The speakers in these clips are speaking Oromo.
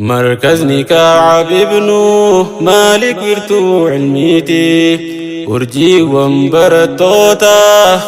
Markazni Ka'ab ibnu Maalik wirtuu ilmiiti. Urjiiwwan barattoota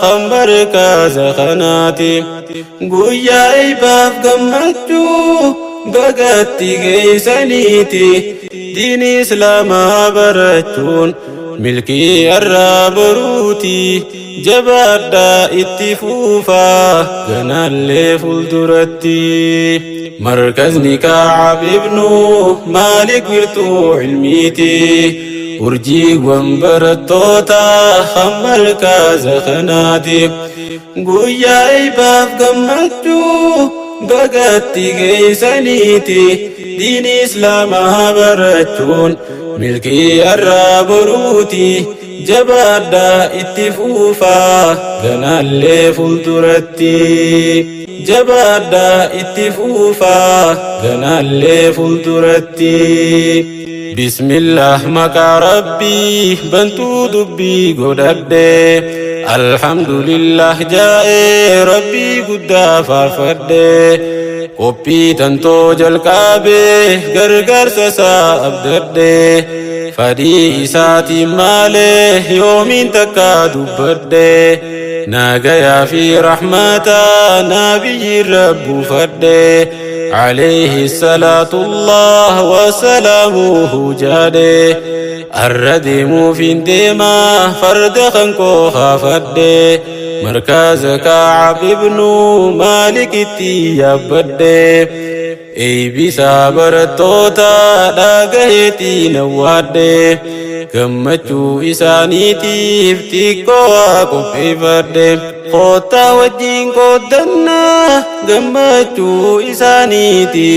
kan markaza kanaati. Guyyaa eebbaaf gammachuu bagatti geessaniiti. Diin Islaamaa barachuun milkii har'aa boruuti. Jabaadhaa itti fuufaa ganaallee fuulduratti. Markazni Ka'ab ibnu Maalik wirtuu ilmiiti. Urjiiwwan barattoota kan markaza kanaati. Guyyaa eebbaaf gammachuu bagatti geessaniiti. Diin Islaamaa barachuun milkii har'aa boruuti. Jabaadhaa itti fuufaa ganaallee fuulduratti. Jabaadhaa itti fuufaa ganaallee fuulduratti. Bismillah maqaa Rabbii bantuu dubbii godhadhe. Alhamdulillah jaa'ee Rabbii guddaa faarfadhe. Qophii tantoo jalqaabee gargaarsa isaa abdadhe. Fadhii isaatiin malee yoomiin takka dubbadhe. Nagayaa fi rahmata nabiyyi rabbuufadhe. عليه الصلاة الله وسلامه جاده الردم في ديما فرد خنكو خافده مركز كعب ابن مالك تيابده Eebisaa barattoota dhagaheetiin awwaadhe gammachuu isaaniitiif xiqqoo waa qopheeffadhe. Koottaa wajjin qooddannaa gammachuu isaaniiti.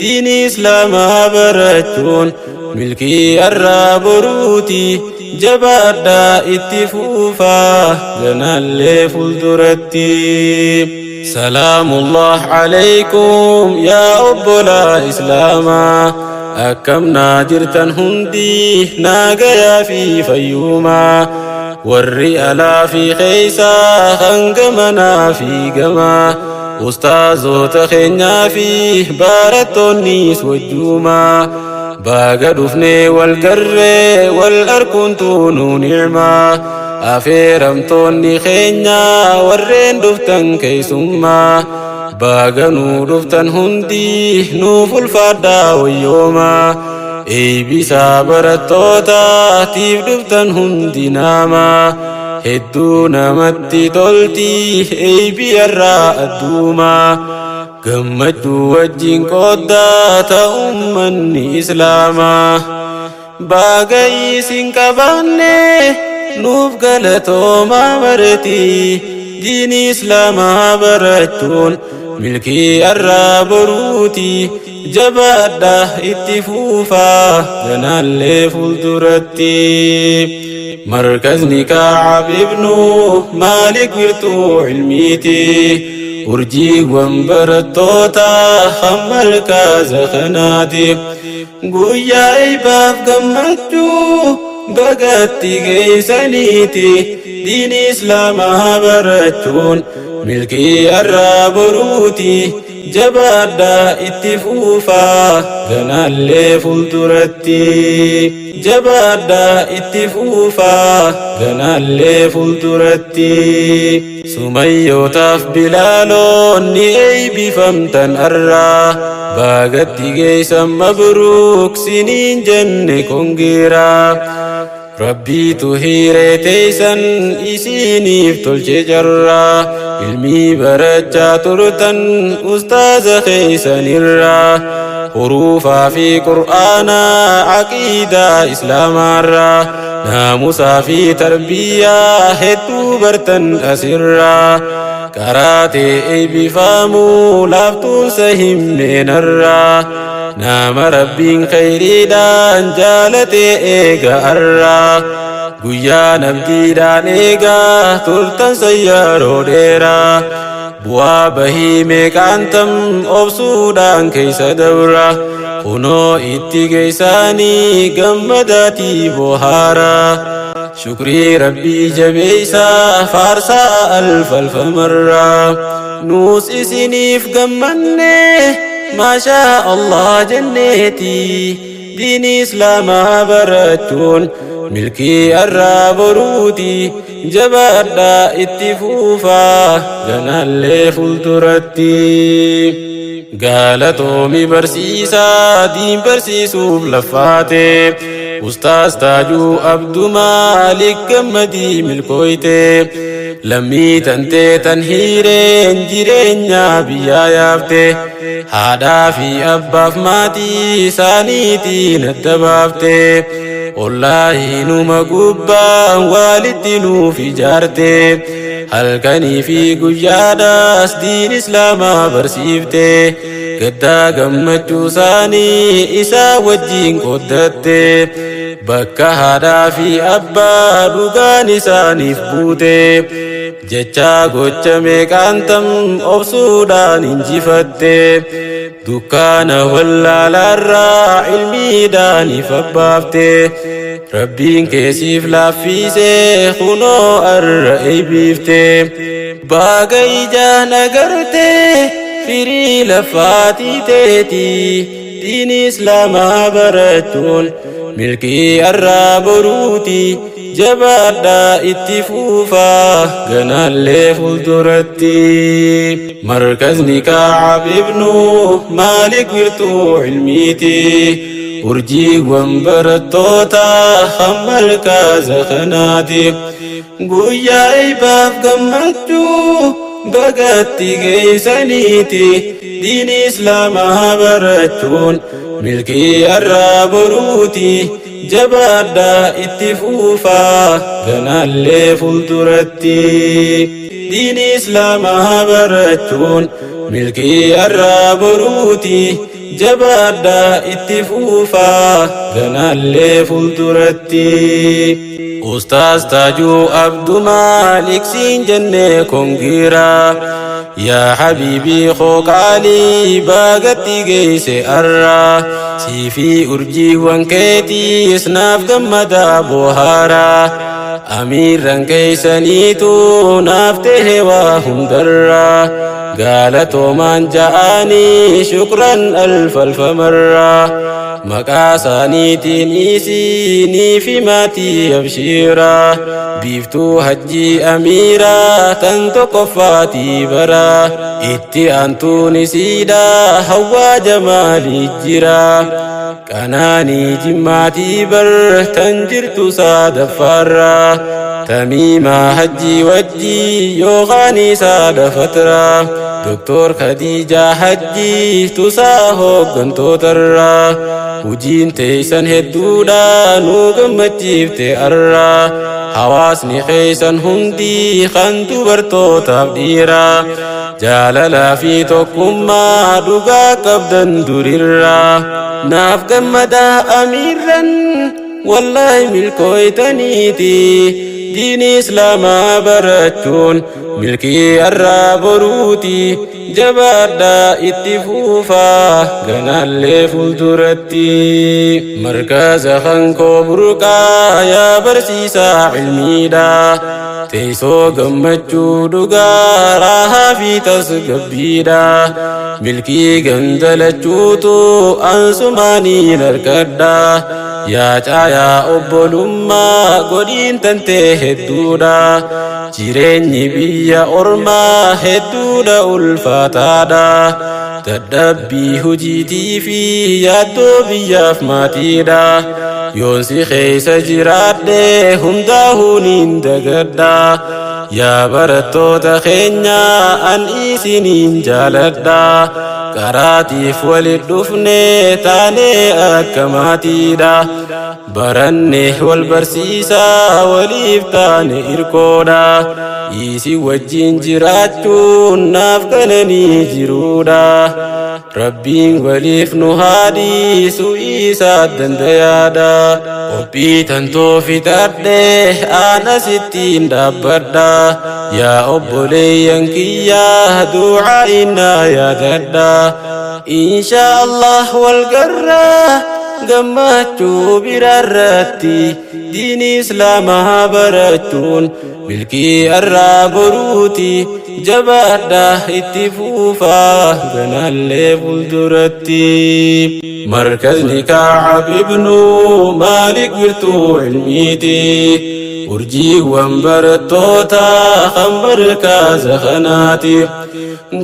Diin Islaamaa barachuun milkii har'aa boruuti. Jabaadhaa itti fuufaa ganaallee fuulduratti. Salaamullah alaykum yaa obbolaa Islaamaa. Akkam naa jirtan hundi naagayaa fi fayyumaa. Warri alaa fi keeysaa hanga manaa fi gamaa. Ustaazota keenyaa fi barattoonnis wajjumaa. Baga dhufnee wal garree wal arkuun tuunuu ni'maa. Afeeramtoonni keenya warreen dhuftan keessummaa. Baga nuu dhuftan hundi nuuf ulfaadhaa wayyoomaa. Eebbisaa barattootaatiif dhuftan hundi namaa. Hedduu namatti tolti eebbi irraa adduumaa. Gammachuu wajjin qooddaa ta'ummanni Islaamaa. Baga isin qabaanne nuuf galatoomaa marti. Diin Islaamaa barachuun milkii har'aa boruuti. Jabaadhaa itti fuufaa ganaallee fuulduratti. Markazni Ka'ab ibnu Maalik wirtuu ilmiiti. Urjiiwwan barattoota kan markaza kanaati. Guyyaa eebbaaf gammachuu bagatti geessaniiti. Diin Islaamaa barachuun milkii har'aa boruuti. Jabaadhaa itti fuufaa ganaallee fuulduratti. Jabaadhaa itti fuufaa ganaallee fuulduratti. Sumayyootaaf bilaaloonni eebbifamtan har'aa. Baagatti geessan mabruuk siniin jenne kongiraa. Rabbiitu hiree teessan isiniif tolche jarraa. Ilmii barachaa turtan ustaaza keessanirraa. Huruufaa fi qur'aanaa aqiidaa islaamaarraa. Naamusaa fi tarbiyyaa hedduu bartan asirraa. Karaatee eebbifamuu laaftuunsa himmeenarraa. Nama Rabbiin khayriidhaan jaalatee eega arraa. Guyyaa nabdiidhaan eegaa turtan sayyaroo dheeraa. Bu'aa bahii meeqaan tam obsuudhaan keessa dabra. Kunoo itti geessaanii gammadaatii bohaaraa. Shukrii Rabbii jabeessaa faarsaa alfalfamarraa. Nuus isiniif gammanne Maashaa Allah jenneeti. Diin Islaamaa barachuun milkii arraa boruuti. Jabaadhaa itti fuufaa ganallee fuulduratti. Galatoomi barsiisaa diin barsiisuuf laffaate. Ustaas Taajuu Abdu Maalik gammadii milkooyte. Lammii tantee tan hiireen jireenyaa biyyaa yaafte. Haadhaa fi abbaaf maatii isaaniitiin adda baafte. Ollaa hinuma gubbaan walitti nuuf ijaarte. Halkanii fi guyyaadhaas diin Islaamaa barsiifte. Gaddaa gammachuu isaanii isaa wajjin qooddatte. Bakka haadhaa fi abbaa dhugaan isaaniif buute. Jecha gocha meeqaan tam obsuudhaan injifatte. Dukkaana wallaalaarraa ilmiidhaan ifa baafte. Rabbiin keessiif laaffisee kunoo arra eebifte. Baga ijaan agartee firii lafaatii teeti. Diin Islaamaa barachuun milkii arraa boruuti. Jabaadhaa itti fuufaa ganallee fuulduratti. Markazni Ka'ab ibnu Maalik wirtuu ilmiiti. Urjiiwwan barattoota hammalkaaza kanaati. Guyyaa eebbaaf gammachuu bagatti geessaniiti. Diin Islaamaa barachuun milkii arraa boruuti. Jabaadhaa itti fuufaa ganallee fuulduratti. Diin Islaamaa barachuun milkii arraa boruuti. Jabaadhaa itti fuufaa ganallee fuulduratti. Ustaas Taajuu Abdu Maalik siin jennee kongiira. Yaa habiibii koo qaalii baagatti geesse arraa. Siifii urjiiwwan keetiis naaf gammadaa bohaara. Amiirran keeysaniitu naaf tahe waa hundarraa. Galatoomaan ja'anii shukran alfalfa marraa. Maqaa isaaniitiin isinii fi maatii abshiiraa. Biiftuu hajjii amiiraa tan tokkoffaatii baraa. Itti aantuun isiidhaa hawwaa jamaalii jira. Qanaanii jimmaatii bar tan jirtu saadaffaarraa. Tamiimaa hajjii wajjii yookaan saada fatraa. Doktor Khadiijaa hajjii tusaa hooggantootarraa. Hujiin teeysan hedduudha nu gammachiifte arraa. Hawaasni keeysan hundi kan dubartootaaf dhiiraa. Jaalalaa fi tokkummaa dhugaa qabdan durirraa. Naaf gammadaa amiirran wallaahi milkooytaniiti. Diin Islaamaa barachuun milkii arraa boruuti. Jabaadhaa itti fuufaa ganallee fuulduratti. Markaza kankoo burqaa yaa barsiisaa ilmiidha. Teessoo gammachuu dhugaa raahaa fi tasgabbiidha. Milkii gandalachuutu ansumaaniin argadha. Yaa caayaa obbolummaa godhiin tantee hedduudha. Jireenyi biyya ormaa hedduudha ulfaataadha. Dadhabbii hojiitii fi yaaddoo biyyaaf maatiidha. Yoonsi keessa jiraadhe hundaa'uun hin dagadha. Yaa barattoota keenya an isiniin jaaladha. Karaatiif walit dhufne taanee akka maatiidha. Baranne wal barsiisaa waliif taane irkoodha. Isin wajjin jiraachuun naaf qananii jiruudha. Rabbiin waliif nu haa dhiisu isaa dandayaadha. Qophii tantoo fixadhe ana sittiin dhaabbadha. Yaa obboleeyyan kiyyaa du'aa innaa yaadadha. Inshaa Allah wal garraa. Gammachuu biraarratti diini Islaamaa barachuun milkii arraa boruuti. Jabaadhaa itti fuufaa ganallee fuulduratti. Markazni Kacab ibnu Maalik wirtuu ilmiiti. Urjiiwwan barattoota kan markaza kanaati.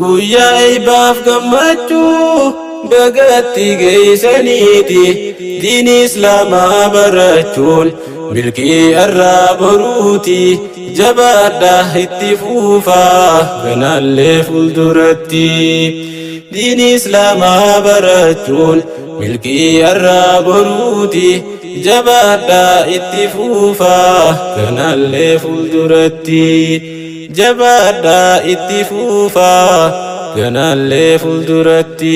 Guyyaa eebbaaf gammachuu bagatti geessaniiti. Diini Islaamaa barachuun milkii arraa boruuti. Jabaadhaa itti fuufaa ganallee fuulduratti. Diini Islaamaa barachuun milkii arraa boruuti. Jabaadhaa itti fuufaa ganallee fuulduratti. Jabaadhaa itti fuufaa ganallee fuulduratti.